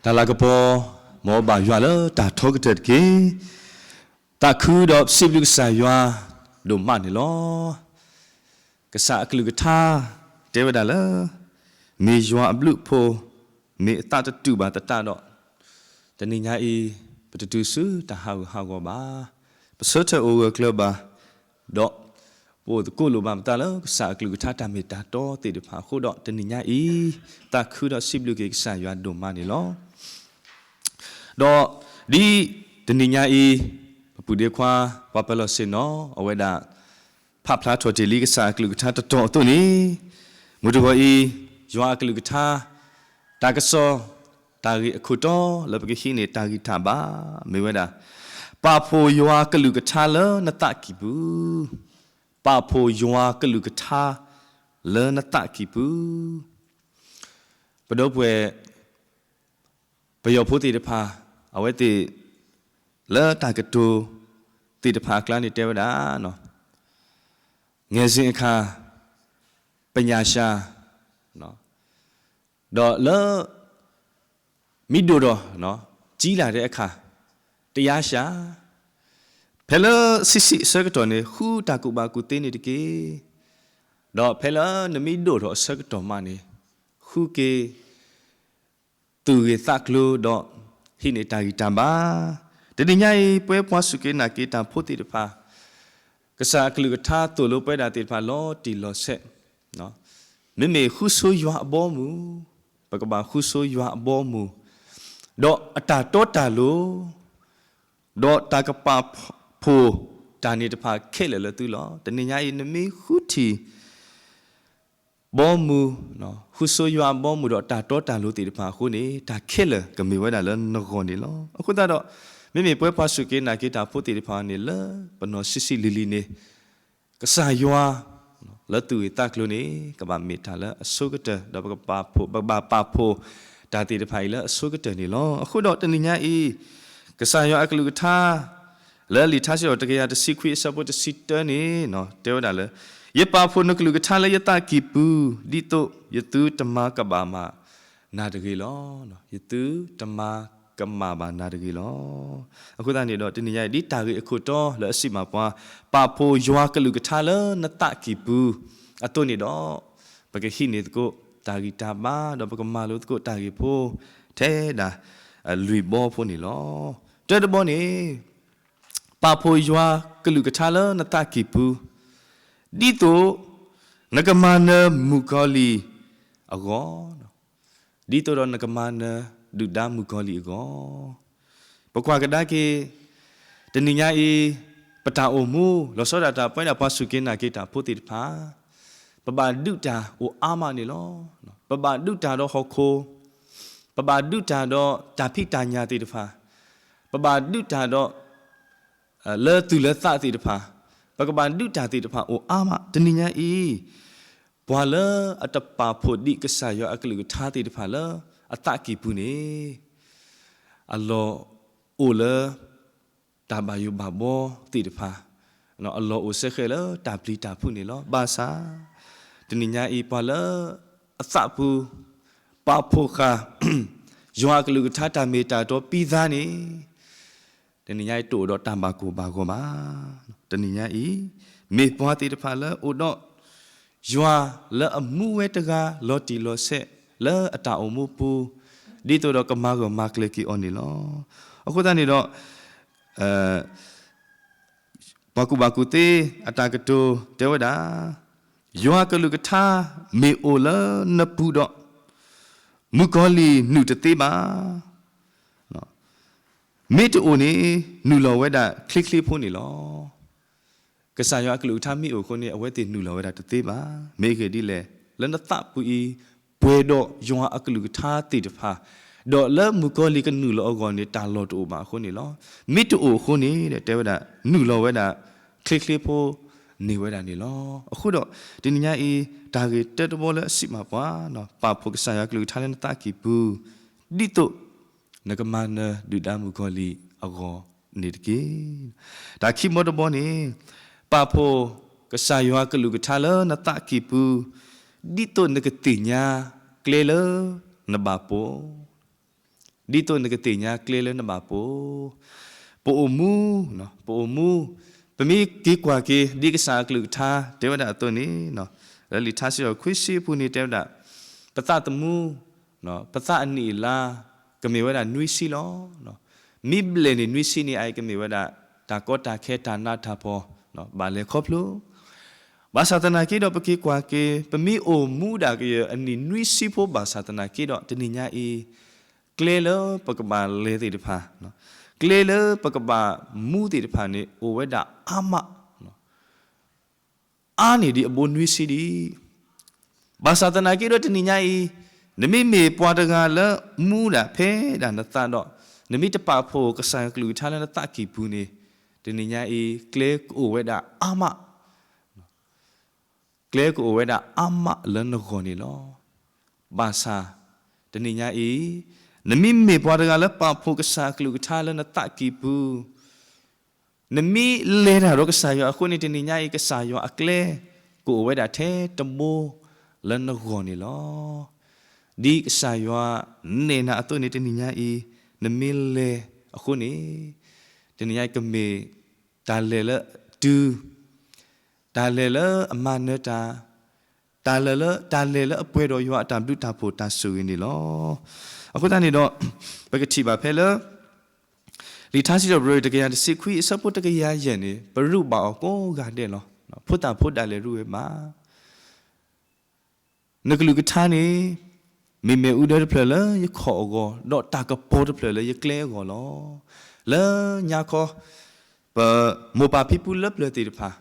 တၢ်လၤကပီၤ မ်အဘၣ်ယွၤလၢတၢ်ထီကတၢၢ်တက့ၢ်. သးခုဒီးစံးဘျုးကစၢ်ယွၤဒိၣ်မးန့ၣ်လီၤ. ကစၢ်အကလုၢ်ကထါ တဲဝဲဒၣ်လၢ မ့ၢ်ယွၤအဘျုးအဖှိၣ်, မ့ၢ်အသးတတူာ်ဘၣ်သတးဒီး တနံၤညါအံၤ ပတတုၤဆူတၢ်ဟးဂူာ်ဟးဂီၤဘၣ်. ပဆၢထၢၣ်အိၣ်ဂၢၢ်ကျၢၤဘၣ်, ဒီးပအိၣ်သကိးလိာ်ဘၣ်ပသးလၢကစၢ်အကလုၢ်ကထါတၢ်မ့ၢ်တၢ်တီသ့ၣ်တဖၣ်အဃိဒီး တနံၤညါအံၤ သးခုဒီးစံးဘျုးက့ၤကစၢ်ယွၤဒိၣ်မးန့ၣ်လီၤ. ဒီးဒ်တနံၤညါအံၤ ပပုၢ်ဒ့ခွါ ပှၤပၢၤလီၢ်ဆ့ၣ်နီၤ အဝဲဒၣ် ဖးဖျါထီၣ်တ့ၢ်လံကစၢ်အကလုၢ်ကထါတတီၤအသိးန့ၣ်, မုၢ်တဂီၤအံၤ ယွၤအကလုၢ်ကထါ တၢ်ကစီၣ် တၢ်ဂ့ၢ်အခိၣ်တီလၢပကဟံးန့ၢ်တၢ်ဂံၢ်တၢ်ဘါ မ့ၢ်ဝဲဒၣ် ပာ်ဖှိၣ်ယွၤကလုၢ်ကထါလၢနသးကံၢ်ပူၤ, ပာ်ဖှိၣ်ယွၤကလုၢ်ကထါလၢနသးကံၢ်ပူၤ. ပဒီပုၢ်ဝဲၢ် ပယီၤဖိသ့ၣ်တဖၣ် အဝဲသ့ၣ် လၢတၢ်ကတိၤသ့ၣ်တဖၣ်အကျါန့ၣ်တဲဝဲဒၣ် ငယ်စဉ်အခါ ပညာရှင် ဒီးလၢ မ့ၢ်ဒိၣ်ထီၣ် ကြီးလာတဲ့အခါ တရားရှာ, ဖဲလၢဆံးဆံးအဆၢကတီၢ်န့ၣ် ဃုတၢ်ကူၣ်ဘၣ်ကူၣ်သ့န့ၣ်တက့ၢ်. ဒီးဖဲလၢနမ့ၢ်ဒိၣ်ထီၣ်အဆၢကတီၢ်မးန့ၣ် ဃုက့ၤ သူၣ်ဂ့ၢ်သးကျိၤဒီး ဟံးန့ၢ်တၢ်ဂံၢ်တၢ်ဘါ. တနံၤညါအံၤ ပဝဲပှၤစူၢ်က့ၤနာ်က့ၤတၢ်ဖိသ့ၣ်တဖၣ် ကစၢ်အကလုၢ်ကထါသိၣ်လိပဝဲဒၣ်သ့ၣ်တဖၣ်လီၤတံၢ်လီၤဆဲး, မ့မ့ၢ်ဃုဆိယွၤအဘီအမုၢ်, ပကဘၣ်ဃုဆိယွၤအဘီအမုၢ်, ဒီးအတၢ်တီတၢ်လိၤ, ဒီးတၢ်ကပာ်ဖှိၣ်တၢ်န့ၣ်တဖၣ်ခဲလၢာ်လၢသုလီၤ. တနံၤညါအံၤ နမ့ၢ်ဃုထံၣ် ဘီမုၢ်, ဃုဆိယွၤအဘီမုၢ်ဒီးတၢ်တီတၢ်လိၤသ့ၣ်တဖၣ်အဃိန့ၣ် တၢ်ခဲလၢာ်ကမ့ၢ်ဝဲဒၣ်လၢနဂီၢ်န့ၣ်လီၤ. အဃိသတးဒီး မ့မ့ၢ်ပဝဲပှၤစူၢ်က့ၤနာ်က့ၤတၢ်ဖိသ့ၣ်တဖၣ်န့ၣ် လၢပနီၢ်ဆံးဆံးလံၤလံၤန့ၣ် ကစၢ်ယွၤ လၢသူၣ်ဂ့ၢ်သးကျိၤန့ၣ် ကဘၣ်မ့ၢ်တၢ်လၢအဆိကတၢၢ် ဒီးပကပာ်ဖှိၣ် ပကဘၣ်ပာ်ဖှိၣ်တၢ်သ့ၣ်တဖၣ်အံၤလၢအဆိကတၢၢ်န့ၣ်လီၤ. အဃိဒီးတနံၤညါအံၤ ကစၢ်ယွၤအကလုၢ်ကထါ လၢလံာ်ထါစံးထီၣ်တကယၤတဆံခွံအဆၢဖိတဆံတၢန့ၣ် တဲဝဲဒၣ်လၢ ယပာ်ဖှိၣ်နကလုၢ်ကထါလၢယသးကံၢ်ပူၤ ဒ်သိးယသုတမၤကဘၣ်မးနၤတဂ့ၤလီၤ. ယသုတမၤကမၣ်ဘၣ်နၤတဂ့ၤလီၤ. အဃိသတးန့ၣ်ဒီး တနံၤညါအံၤ ဒ်တၢ်ဂ့ၢ်အခိၣ်တီလၢအစံးဘၣ်ပှၤ ပာ်ဖှိၣ်ယွၤကလုၢ်ကထါလၢနသးကံၢ်ပူၤအသိးန့ၣ်ဒီး ပကဟံးန့ၢ်သကိးတၢ်ဂံၢ်တၢ်ဘါ ဒီးပကမၤလိသကိးတၢ်ဂ့ၢ်ဖိ ထဲဒၣ် လွံၢ်ဘီဖိန့ၣ်လီၤ. တၢတဘီန့ၣ် ပာ်ဖှိၣ်ယွၤကလုၢ်ကထါလၢနသးကံၢ်ပူၤ ဒ်သိးနကမၤနၢၤမုၣ်ကီၤလံၢ်အဂီၢ်, ဒ်သိးဒီးနကမၤနၢၤဒုၣ်ဒါမုၣ်ကီၤလံၢ်အဂီၢ်. ပကွၢ်ကဒါက့ၤ တနံၤညါအံၤ ပတၢ်အိၣ်မူ လီၤဆီဒၣ်တၢ်ပဝဲဒၣ်ပှၤစူၢ်က့ၤနာ်က့ၤတၢ်ဖိသ့ၣ်တဖၣ် ပဘၣ်ဒုးတၢ်အိၣ်အါမးန့ၣ်လီၤ. ပဘၣ်ဒုးတၢ်ဒီးဟီၣ်ခိၣ်, ပဘၣ်ဒုးတၢ်ဒီးတၢ်ဖံးတၢ်ညၣ်သ့ၣ်တဖၣ်, ပဘၣ်ဒုးတၢ်ဒီး လၢသူၣ်လၢသးသ့ၣ်တဖၣ်, ပကဘၣ်ဒုးတၢ်သ့ၣ်တဖၣ်အိၣ်အါမး. တနံၤညါအံၤ ပှၤလၢအတပာ်ဖှိၣ်ဒံးကစၢ်ယွၤအကလုၢ်ကထါသ့ၣ်တဖၣ်လၢအသးကံၢ်ပူၤန့ၣ် အလီၢ်အိၣ်လၢတၢ်ဘၣ်ယိၣ်ဘၣ်ဘီသ့ၣ်တဖၣ်, အလီၢ်အိၣ်စဲဃဲးလၢတၢ်ပျံၤတၢ်ဖုးန့ၣ်လီၤ. ဘၣ်ဆၣ် တနံၤညါအံၤပှၤလၢအသးပူၤ ပာ်ဖှိၣ်ဃာ် ယွၤအကလုၢ်ကထါတၢ်မ့ၢ်တၢ်တီပံသါန့ၣ် တနံၤညါအံၤ တအိၣ်ဒီးတၢ်ဘၣ်ကိၢ်ဘၣ်ဂီၤဘၣ်. တနံၤညါအံၤ မ့ၢ်ပှၤသ့ၣ်တဖၣ်လၢအိၣ်ဒီး ယွၤလၢအမူဝဲတဂၤလီၤတံၢ်လီၤဆဲးလၢအတၢ်အိၣ်မူပူၤ ဒ်သိးဒီးကမၤဂၢၢ်မၤကျၢၤက့ၤအီၤန့ၣ်လီၤ. အဃိသတးန့ၣ်ဒီး ပှၤကူၣ်ဘၣ်ကူၣ်သ့အတၢ်ကတိၤတဲဝဲဒၣ်, ယွၤကလုၢ်ကထါမ့ၢ်အိၣ်လၢနပူၤဒီး မုၣ်ကီၤလံၢ်နုာ်တသ့ဘၣ်. မ့ၢ်တအိၣ်န့ၣ် နုာ်လီၤဝဲဒၣ်ချ့ချ့ဖိန့ၣ်လီၤ. ကစၢ်ယွၤအကလုၢ်ကထါမ့ၢ်အိၣ်အဃိန့ၣ် အဝဲသ့ၣ်နုာ်လီၤဝဲဒၣ်တသ့ဘၣ်. မ့ၢ်အဂ့ၢ်ဒ်လဲၣ်, လၢနသးပူၤအံၤ ပှဲၤဒီးယွၤအကလုၢ်ကထါသ့ၣ်တဖၣ်, ဒီးလၢမုၣ်ကီၤလံၢ်ကနုာ်လီၤအဂီၢ်န့ၣ် တၢ်လီၢ်တအိၣ်ဘၣ်အဃိန့ၣ်လီၤ. မ့ၢ်တအိၣ်အဃိန့ၣ် တဲဝဲဒၣ် နုာ်လီၤဝဲဒၣ်ချ့ချ့ဖိန့ၢ်ဝဲဒၣ်န့ၣ်လီၤ. အဃိဒီး တနံၤညါအံၤ တၢ်ဂ့ၢ်တၢတဘီလၢအစံးဘၣ်ပှၤ, ပာ်ဖှိၣ်ကစၢ်ယွၤကလုၢ်ကထါလၢနသးကံၢ်ပူၤ ဒ်သိး နကမၤနၢၤဒုၣ်ဒါမုၣ်ကီၤလံၢ်အဂီၢ်န့ၣ်တက့ၢ်. တၢ်ခံဘီတဘီန့ၣ် ပာ်ဖှိၣ်ကစၢ်ယွၤကလုၢ်ကထါလၢနသးကံၢ်ပူၤ ဒ်သိးနကသ့ၣ်ညါကျဲလၢနဘၣ်ပိာ် ဒ်သိးနကသ့ၣ်ညါကျဲလၢနဘၣ်ပိာ်, ပအိၣ်မူ, ပအိၣ်မူ, ပမ့ၢ်က့ၤကွၢ်က့ၤ ဒ်ကစၢ်အကလုၢ်ကထါတဲဝဲဒၣ်အသိးန့ၣ်, လၢလံာ်ထါစံးထီၣ်ပတြၢၤခွံဆံအပူၤန့ၣ်တဲဝဲဒၣ်, ပသးသမူ, ပသးအနံၣ်အလါ, ကမ့ၢ်ဝဲဒၣ်နွံဆံလီၤ. မ့ၢ်ဘျဲၣ်န့ၣ်နွံဆံန့ၣ် အအံၤကမ့ၢ်ဝဲဒၣ် တၢ်ကီတၢ်ခဲတၢ်နးတၢ်ဖှီၣ်, ဘၣ်လဲၤခီဖျိ ဘၣ်ဆၣ်သနာ်က့ဒီး ပက့ၤကွၢ်က့ၤ ပမ့ၢ်အိၣ်မူဒၣ်ကယဲၢ်အနံၣ်နွံဆံဖိဘၣ်ဆၣ်သနာ်က့ဒီး တနံၤညါအံၤ, ကျဲလၢပကဘၣ်လဲၤသ့ၣ်တဖၣ်, ကျဲလၢပကဘၣ်မူသ့ၣ်တဖၣ်န့ၣ် အိၣ်ဝဲဒၣ်အါမး, အါန့ၢ်ဒံးအဘိနွံဆံဒံး. ဘၣ်ဆၣ်သနာ်က့ဒီးတနံၤညါအံၤ, နမ့မ့ၢ်ပှၤတဂၤလၢမူဒၣ်ဖဲဒၣ်နသးဒီး, နမ့ၢ်တပာ်ဖှိၣ်ကစၢ်ယွၤကလုၢ်ကထါလၢနသးကံၢ်ပူၤန့ၣ်, တနံၤညါအံၤ ကျဲကအိၣ်ဝဲဒၣ်အါမး ကျဲကအိၣ်ဝဲဒၣ်အါမးလၢနဂီၢ်န့ၣ်လီၤ. ဘၣ်ဆၣ်, တနံၤညါအံၤ, နမ့မ့ၢ်ပှၤတဂၤလၢပာ်ဖှိၣ်ကစၢ်အကလုၢ်ကထါလၢနသးကံၢ်ပူၤ, နမ့ၢ်လဲၤတၢ်ဒီးကစၢ်ယွၤအဃိန့ၣ် တနံၤညါအံၤ ကစၢ်ယွၤအကျဲ ကအိၣ်ဝဲဒၣ်ထဲတဘိလၢနဂီၢ်န့ၣ်လီၤ. ဒ်ကစၢ်ယွၤနဲၣ်နၤအသိးန့ၣ် တနံၤညါအံၤ, နမ့ၢ်လဲၤအဃိန့ၣ်, တနံၤညါအံၤကမ့ၢ် တၢ်လဲၤလၢအတုၤ, တၢ်လဲၤလၢအမၤနၢၤတၢ်, တၢ်လဲၤလၢ, တၢ်လဲၤလၢအပှဲၤဒီးယွၤအတၢ်ဘျုးတၢ်ဖှိၣ်တၢ်ဆိၣ်ဂ့ၤန့ၣ်လီၤ. အဃိသတးန့ၣ်ဒီး, ပကထံၣ်ဘၣ်ဖဲလၢ လံာ်ထါစံးထီၣ်ပတြၢၤတကယၤတဆံခွံအဆၢဖိတကယၤယဲၢ်န့ၣ် ပရူးဘၣ်အီၤကိးဂၤဒဲးလီၤ. ဖိသၣ်ဖိဒၣ်လဲာ်ရူးဝဲဘၣ် နကလုၢ်ကထါန့ၣ် မ့ၢ်မ့ၣ်အူဒၢတဖျၢၣ်လၢယခီၣ်အဂီၢ်, ဒီးတၢ်ကပီၤတဖျၢၣ်လၢယကျဲအဂီၢ်လီၤ. လၢညါခီ, ပမိၢ်ပၢ်ဖံဖုလၢပျၢၤသ့ၣ်တဖၣ်,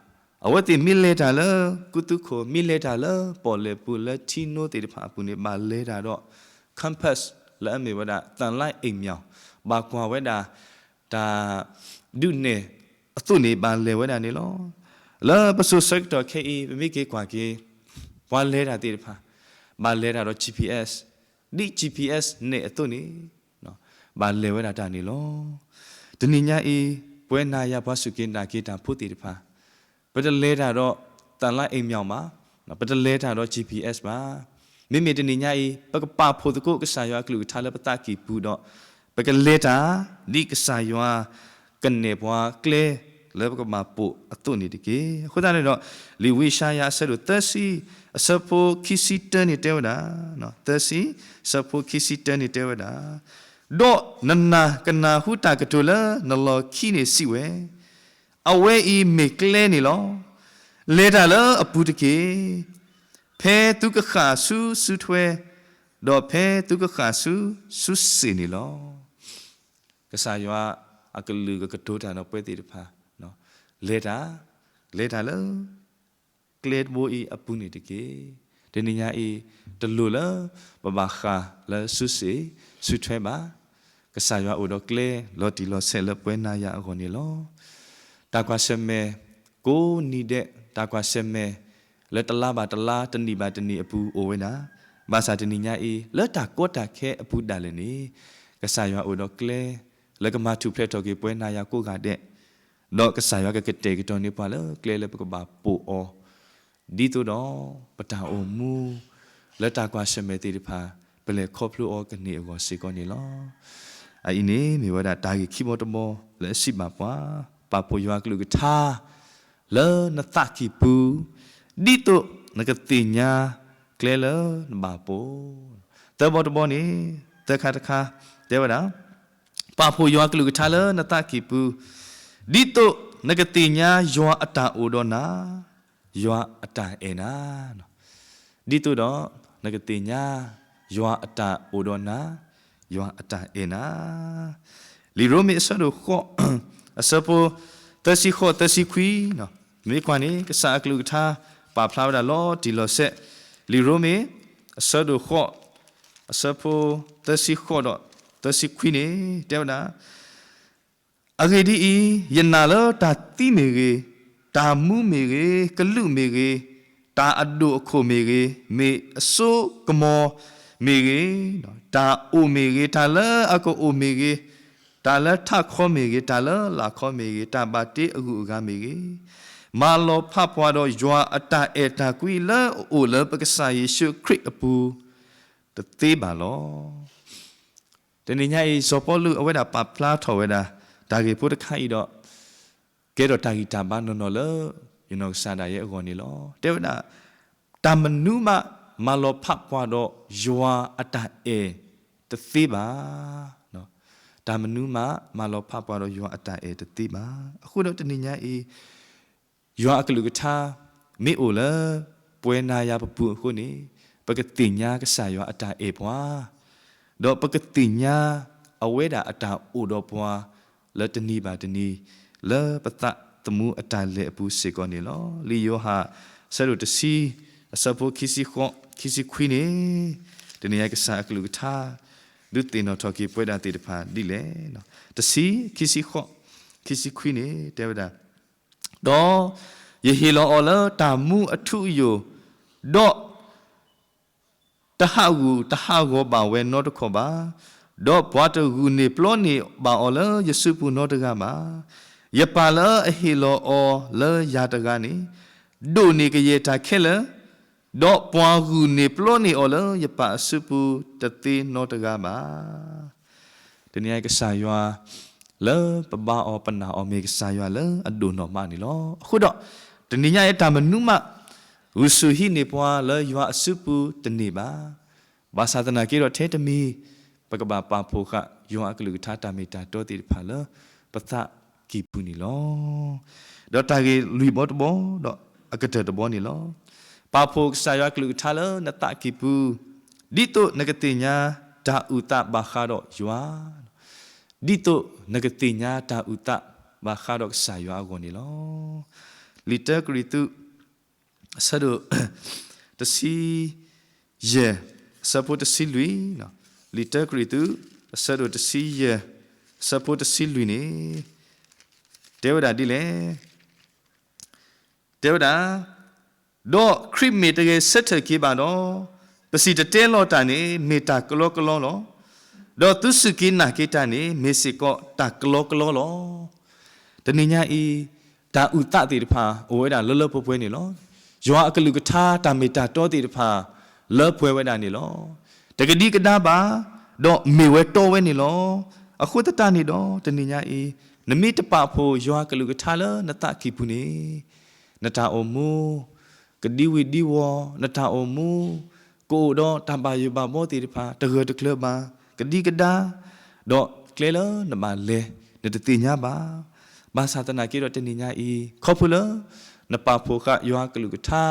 အဝဲသ့ၣ်မ့ၢ်လဲၤတၢ်လၢကူသူခိၣ်, မ့ၢ်လဲၤတၢ်လၢပီၣ်လဲၣ်ပူၤလၢထံနိသ့ၣ်တဖၣ်အပူၤန့ၣ် ဘၣ်လဲၤတၢ်ဒီး compass လၢအမ့ၢ်ဝဲဒၣ်သၣ်လါအ့ၣ်မၠီၣ်, ဘၣ်ကွၢ်ဝဲဒၣ် တၢ်ဒုးနဲၣ်အသိးန့ၣ် ဘၣ်လဲၤဝဲဒၣ်န့ၣ်လီၤ. လၢပစိၤဆၢကတီၢ်ခဲအံၤ ပမ့ၢ်က့ၤကွၢ်က့ၤ ပှၤလဲၤတၢ်သ့ၣ်တဖၣ် ဘၣ်လဲၤတၢ်ဒီး GPS, ဒ် GPS နဲၣ်အသိးန့ၣ် ဘၣ်လဲၤဝဲဒၣ်တၢ်န့ၣ်လီၤ. တနံၤညါအံၤ ပဝဲနၤယၤပှၤစူၢ်က့ၤနာ်က့ၤတၢ်ဖိသ့ၣ်တဖၣ် ပတလဲၤတၢ်ဒီးသၣ်လါအ့ၣ်မၠီၣ်ဘၣ်, ပတလဲၤတၢ်ဒီး GPS ဘၣ်. မ့မ့ၢ်တနံၤညါအံၤ ပကပာ်ဖှိၣ်သကိးကစၢ်ယွၤအကလုၢ်ကထါလၢပသးကံၢ်ပူၤဒီး ပကလဲၤတၢ် ဒ်ကစၢ်ယွၤကနဲၣ်ပှၤကျဲလၢပကဘၣ်ပိာ်အသိးန့ၣ်တက့ၢ်. အဃိသတးန့ၣ်ဒီး လံာ်ဝံယၡါယၤအဆၢဒိၣ်သၢဆံ အဆၢဖိခံဆံတၢန့ၣ်တဲဝဲဒၣ်, သၢဆံ အဆၢဖိခံဆံတၢန့ၣ်တဲဝဲဒၣ်, ဒီးနနာ်ကနၢ်ဟူတၢ်ကတိၤလၢနလီၢ်ခံန့ၣ်စံးဝဲ, အဝဲအံၤမ့ၢ်ကျဲန့ၣ်လီၤ. လဲၤတၢ်လၢအပူၤတက့ၢ်. ဖဲသုကဃၣ်ဆူစုထွဲ, ဒီးဖဲသုကဃၣ်ဆူစုစ့ၣ်န့ၣ်လီၤ. ကစၢ်ယွၤအကလုၢ်ကကတိၤတၢ်ဒီးပှၤသ့ၣ်တဖၣ်, လဲၤတၢ်, လဲၤတၢ်လၢ ကျဲတဘိအံၤအပူၤန့ၣ်တက့ၢ်. တနံၤညါအံၤ တလိၣ်လၢပဘၣ်ဃၣ်လၢစုစ့ၣ်စုထွဲဘၣ်. ကစၢ်ယွၤအိၣ်ဒီးကျဲလီၤတံၢ်လီၤဆဲးလၢပဝဲနၤယၤအဂီၢ်န့ၣ်လီၤ. တၢ်ကွၢ်ဆၢၣ်မဲာ်ကိးနံၤဒဲး, တၢ်ကွၢ်ဆၢၣ်မဲာ်လၢတလါဘၣ်တလါ တနံၣ်ဘၣ်တနံၣ်အပူၤအိၣ်ဝဲဒၣ်, ဘၣ်ဆၣ်တနံၤညါအံၤ လၢတၢ်ကီတၢ်ခဲအပူၤဒၣ်လဲာ်န့ၣ် ကစၢ်ယွၤအိၣ်ဒီးကျဲလၢကမၤထူၣ်ဖျဲးထီၣ်က့ၤပဝဲနၤယၤကိးဂၤဒဲး, ဒီးကစၢ်ယွၤကကတဲာ်ကတီၤန့ၢ်ပှၤလၢကျဲလၢပကဘၣ်ပိာ်အီၤ, ဒ်သိးဒီးပတၢ်အိၣ်မူလၢတၢ်ကွၢ်ဆၢၣ်မဲာ်သ့ၣ်တဖၣ် ပလဲၤခီဖျိအီၤကန့ၢ်အဂီၢ်စ့ၢ်ကီးန့ၣ်လီၤ. အအံၤန့ၣ်မ့ၢ်ဝဲဒၣ်တၢ်ဂ့ၢ်ခံဘီတဘီလၢအစံးဘၣ်ပှၤ, ပာ်ဖှိၣ်ယွၤကလုၢ်ကထါ လၢနသးကံၢ်ပူၤ, ဒ်သိးနကသ့ၣ်ညါကျဲလၢနဘၣ်ပိာ်. သၢဘီတဘီန့ၣ်, သၢခါတခါ, တဲဝဲဒၣ်, ပာ်ဖှိၣ်ယွၤကလုၢ်ကထါလၢနသးကံၢ်ပူၤ, ဒ်သိးနကသ့ၣ်ညါယွၤအတၢ်အိၣ်ဒီးနၤ, ယွၤအတၢ်အဲၣ်နၤ, ဒ်သိးဒီးနကသ့ၣ်ညါ ယွၤအတၢ်အိၣ်ဒီးနၤ, ယွၤအတၢ်အဲၣ်နၤ. လံာ်ရိမ့ၤအဆၢဒိၣ်ဃိး, အဆၢဖိ သၢဆံဃိး သၢဆံခွံ, မ့ၢ်ကွၢ်န့ၣ် ကစၢ်အကလုၢ်ကထါ ပာ်ဖျါဝဲဒၣ်လီၤတံၢ်လီၤဆဲး, လံာ်ရိမ့ၤ အဆၢဒိၣ်ဃိး, အဆၢဖိ သၢဆံဃိးဒီး သၢဆံခွံန့ၣ် တဲဝဲဒၣ်, အဂ့ၢ်ဒ်အံၤ, ယနာ်လၢတၢ်သံမ့ၢ်ဂ့ၤ, တၢ်မူမ့ၢ်ဂ့ၤ, ကလူးမ့ၢ်ဂ့ၤ, တၢ်အဒိၣ်အခိၣ်မ့ၢ်ဂ့ၤ, မ့ၢ်အစိကမီၤမ့ၢ်ဂ့ၤ, တၢ်အိၣ်မ့ၢ်ဂ့ၤ, တၢ်လၢအကအိၣ်မ့ၢ်ဂ့ၤ, တၢ်လၢထးခီမ့ၢ်ဂ့ၤ, တၢ်လၢလာ်ခီမ့ၢ်ဂ့ၤ, တၢ်ဘၣ်တ့အဂုၤအဂၤမ့ၢ်ဂ့ၤ, မၤလီၤဖးပှၤဒီးယွၤအတၢ်အဲၣ်တၢ်ကွံလၢအအိၣ်လၢပကစၢ်ယ့ၣ်ၡူးခရံာ်အပူၤ တသ့ဘၣ်လီၤ. တနံၤညါအံၤ စီၤပီလူးအဝဲဒၣ်ပာ်ဖျါထီၣ်ဝဲဒၣ် တၢ်ဂ့ၢ်ဖိတခါအံၤဒီး ကဲထီၣ်တၢ်ဂံၢ်တၢ်ဘါနီၢ်နီၢ်လၢ ယနီၢ်ကစၢ်ဒၣ်ယဲအဂီၢ်န့ၣ်လီၤ. တဲဝဲဒၣ်, တၢ်မနုၤမး မၤလီၤဖးပှၤဒီးယွၤအတၢ်အဲၣ်တသ့ဘၣ်. တၢ်မနုၤမး မၤလီၤဖးပှၤဒီးယွၤအတၢ်အဲၣ်တသ့ဘၣ်. အဃိဒီးတနံၤညါအံၤ ယွၤအကလုၢ်ကထါ မ့ၢ်အိၣ်လၢ ပဝဲနၤယၤပပူၤအဃိန့ၣ်, ပကသ့ၣ်ညါကစၢ်ယွၤအတၢ်အဲၣ်ပှၤ, ဒီးပကသ့ၣ်ညါအဝဲဒၣ်အတၢ်အိၣ်ဒီးပှၤ လၢတနံၤဘၣ်တနံၤ လၢပသးသမူအတၢ်လဲၤအပူၤစ့ၢ်ကီးန့ၣ်လီၤ. လံာ်ယိၤဟၣ် အဆၢဒိၣ်တဆံ အဆၢဖိခံဆံဃိး ခံဆံခွံန့ၣ်, တနံၤညါကစၢ်အကလုၢ်ကထါ ဒုးသ့ၣ်နီၣ်ထီၣ်က့ၤပဝဲဒၣ်သ့ၣ်တဖၣ်ဒ်လဲၣ်. တဆံ ခံဆံဃိး ခံဆံခွံန့ၣ် တဲဝဲဒၣ်, ဒီးယဟ့ၣ်လီၤအီၤလၢတၢ်မူအထူအယိာ်, ဒီးတဟးဂူာ်တဟးဂီၤဘၣ်ဝဲနီတခီၣ်ဘၣ်. ဒီးပှၤတဂုာ်န့ၢ်ပျီန့ၢ်ဘၣ်အီၤလၢယစုပူၤနီတဂၤဘၣ်. ယပၢ်လၢအဟ့ၣ်လီၤအီၤလၢယၤတဂၤန့ၣ်, ဒိၣ်န့ၢ်ကယဲၢ်တၢ်ခဲလၢာ်, ဒီးပှၤဂုာ်န့ၢ်ပျီန့ၢ်အီၤလၢယပၢ်အစုပူၤတသ့နီတဂၤဘၣ်. တနံၤညါကစၢ်ယွၤ လၢပဘါအီၤပနာ်အီၤမ့ၢ်ကစၢ်ယွၤလၢအဒိၣ်နီၢ်မးန့ၣ်လီၤ. အဃိဒီး တနံၤညါအံၤတၢ်မနုၤမး ဂုာ်ဆူၣ်ဟံးန့ၢ်ပှၤလၢယွၤအစုပူၤတန့ၢ်ဘၣ်. ဘၣ်ဆၣ်သနာ်က့ဒီးထဲတမံၤ ပကဘၣ်ပာ်ဖှိၣ်ဃာ်ယွၤအကလုၢ်ကထါတၢ်မ့ၢ်တၢ်တီသ့ၣ်တဖၣ်လၢ ပသးကံၢ်ပူၤန့ၣ်လီၤ. ဒီးတၢ်ဂ့ၢ်လွံၢ်ဘီတဘီ ဒီးအကတၢၢ်တဘီန့ၣ်လီၤ. ပာ်ဖှိၣ်ကစၢ်ယွၤကလုၢ်ကထါလၢနသးကံၢ်ပူၤ, ဒ်သိးနကသ့ၣ်ညါတၢ်အုၣ်သးဘၣ်ဃးဒီးယွၤ, ဒ်သိးနကသ့ၣ်ညါတၢ်အုၣ်သးဘၣ်ဃးဒီးကစၢ်ယွၤအဂီၢ်န့ၣ်လီၤ. လံာ်တၢကရံၣ်သူး အဆၢဒိၣ် တဆံယဲၢ် အဆၢဖိတဆံလွံၢ်, လံာ်တၢကရံၣ်သူး အဆၢဒိၣ်တဆံယဲၢ် အဆၢဖိတဆံလွံၢ်န့ၣ် တဲဝဲဒၣ်ဒ်လဲၣ်. တဲဝဲဒၣ်, ဒီးခရံာ်မ့ၢ်တဂဲၤဆၢထၢၣ်က့ၤဘၣ်ဒီး, ပစံၣ်တဲၤတဲလီၤတၢ်န့ၣ် မ့ၢ်တၢ်ကလီကလီလီၤ. ဒီးသုစူၢ်က့ၤနာ်က့ၤတၢ်န့ၣ် မ့ၢ်စ့ၢ်ကီးတၢ်ကလီကလီလီၤ. တနံၤညါအံၤ တၢ်အုၣ်သးသ့ၣ်တဖၣ် အိၣ်ဝဲဒၣ်လၢလၢပှဲၤပှဲၤန့ၣ်လီၤ. ယွၤအကလုၢ်ကထါတၢ်မ့ၢ်တၢ်တီသ့ၣ်တဖၣ် လၢပှဲၤဝဲဒၣ်န့ၣ်လီၤ. တကဒံကဒါဘၣ်, ဒီးမ့ၢ်ဝဲတီဝဲန့ၣ်လီၤ. အဃိသတးန့ၣ်ဒီး တနံၤညါအံၤ နမ့ၢ်တပာ်ဖှိၣ်ယွၤကလုၢ်ကထါလၢနသးကံၢ်ပူၤန့ၣ်, နတၢ်အိၣ်မူ ကဒံဝံၤဒံဝီၤ, နတၢ်အိၣ်မူ ကအိၣ်ဒီးတၢ်ဘၣ်ယိၣ်ဘၣ်ဘီသ့ၣ်တဖၣ် တဂၢၢ်တကျၢၤဘၣ်, ကဒံကဒါ, ဒီးကျဲလၢနဘၣ်လဲၤ နတသ့ၣ်ညါဘၣ်. ဘၣ်ဆၣ်သနာ်က့ဒီးတနံၤညါအံၤ ခီဖျိလၢ နပာ်ဖှိၣ်ဃာ်ယွၤကလုၢ်ကထါ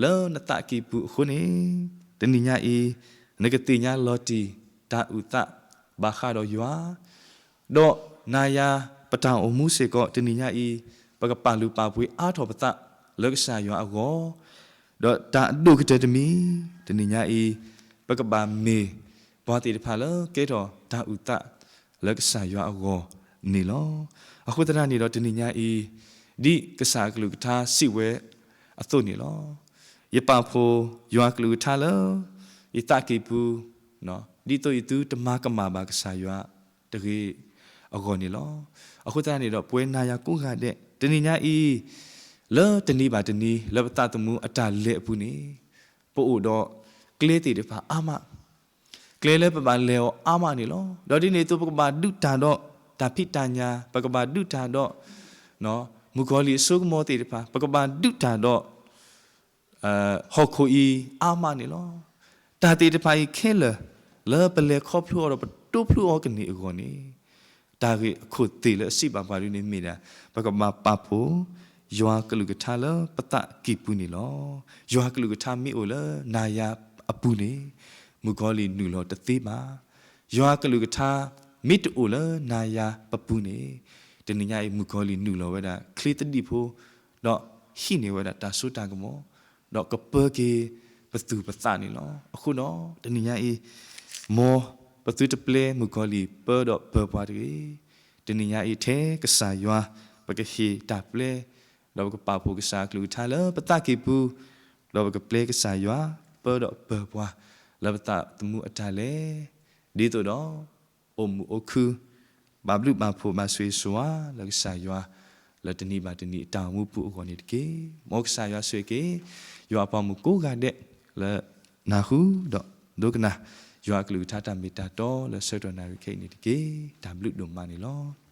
လၢနသးကံၢ်ပူၤအဃိန့ၣ်, တနံၤညါအံၤ နကသ့ၣ်ညါလီၤတံၢ် တၢ်အုၣ်သး ဘၣ်ဃးဒီးယွၤ ဒီးနၤယၤပတၢ်အိၣ်မူစ့ၢ်ကီး တနံၤညါအံၤ ပကပာ်လုၢ်ပာ်ပှ့ၤအါထီၣ်ပသးလၢကစၢ်ယွၤအဂီၢ်, ဒီးတၢ်အဒိၣ်ကတၢၢ်တမံၤ တနံၤညါအံၤ ပကဘၣ်မ့ၢ်ပှၤသ့ၣ်တဖၣ်လၢကဲထီၣ်တၢ်အုၣ်သးလၢကစၢ်ယွၤအဂီၢ်န့ၣ်လီၤ. အဃိသတးန့ၣ်ဒီးတနံၤညါအံၤ ဒ်ကစၢ်အကလုၢ်ကထါစံးဝဲအသိးန့ၣ်လီၤ. ယပာ်ဖှိၣ်ယွၤကလုၢ်ကထါလၢ ယသးကံၢ်ပူၤ ဒ်သိးယသုတမၤကမၣ်ဘၣ်ကစၢ်ယွၤတဂ့ၤအဂီၢ်န့ၣ်လီၤ. အဃိသတးန့ၣ်ဒီး ပဝဲနၤယၤကိးဂၤဒဲး တနံၤညါအံၤ လၢတနံၤဘၣ်တနံၤ လၢပသးသမူအတၢ်လဲၤအပူၤန့ၣ် ပအိၣ်ဒီးကျဲသ့ၣ်တဖၣ်အါမး, ကျဲလၢပဘၣ်လဲၤအီၤအါမးန့ၣ်လီၤ. ဒီးဒ်န့ၣ်အသိး ပကဘၣ်ဒုးတၢ်ဒီးတၢ်ဖံးတၢ်ညၣ်, ပကဘၣ်ဒုးတၢ်ဒီး မုၣ်ကီၤလံၢ်အစိကမီၤသ့ၣ်တဖၣ်, ပကဘၣ်ဒုးတၢ်ဒီး ဟီၣ်ခိၣ်အံၤအါမးန့ၣ်လီၤ. တၢ်သ့ၣ်တဖၣ်အံၤခဲလၢာ် လၢပလဲၤခီဖျိအီၤဒီးပတိဖျိအီၤကန့ၢ်အဂီၢ်န့ၣ်, တၢ်ဂ့ၢ်အခိၣ်သ့ၣ်လၢအစံးဘၣ်ပှၤဒ်န့ၣ်မ့ၢ်ဒၣ် ပကဘၣ်ပာ်ဖှိၣ် ယွၤကလုၢ်ကထါလၢပသးကံၢ်ပူၤန့ၣ်လီၤ. ယွၤကလုၢ်ကထါမ့ၢ်အိၣ်လၢနၤယၤအပူၤန့ၣ် မုၣ်ကီၤလံၢ်နုာ်လီၤတသ့ဘၣ်. ယွၤကလုၢ်ကထါမ့ၢ်တအိၣ်လၢနၤယၤပပူၤန့ၣ် တနံၤညါအံၤ မုၣ်ကီၤလံၢ်နုာ်လီၤဝဲဒၣ်ချ့သဒံၣ်ဖိ, ဒီးဟံးန့ၢ်ဝဲဒၣ်တၢ်စိတၢ်ကမီၤ, ဒီးကပၢက့ၤပသူၣ်ပသးန့ၣ်လီၤ. အဃိဒီးတနံၤညါအံၤ မ်ပသုတပျဲမုၣ်ကီၤလံၢ်ပၢဒီးပၢပှၤတဂ့ၤ. တနံၤညါအံၤထဲကစၢ်ယွၤ ပကဟ့ၣ်တၢ်ပျဲ, ဒီးပကပာ်ဖှိၣ်ကစၢ်အကလုၢ်ကထါလၢပသးကံၢ်ပူၤ, ဒီးပကပျဲကစၢ်ယွၤ ပၢဒီးပၢပှၤ လၢပသးသမူအတၢ်လဲၤ, ဒ်သိးဒီး အိၣ်မုာ်အိၣ်ခု ဘၣ်ဘျုးဘၣ်ဖှိၣ်ဘၣ်ဆိၣ်ဂ့ၤဆိၣ်ဝါလၢကစၢ်ယွၤ လၢတနံၤဘၣ်တနံၤအတၢ်အိၣ်မူပူၤအဂီၢ်န့ၣ်တက့ၢ်. မ်ကစၢ်ယွၤဆိၣ်ဂ့ၤက့ၤ ယွၤအပှၤမုၣ်ကိးဂၤဒဲးလၢနၢ်ဟူဒီးဒိကနၣ် ယွၤအကလုၢ်ကထါတၢ်မ့ၢ်တၢ်တီလၢဆၢကတီၢ်နၣ်ရံၣ်ခဲအံၤန့ၣ်တက့ၢ်. တၢ်ဘျုးဒိၣ်မးန့ၣ်လီၤ.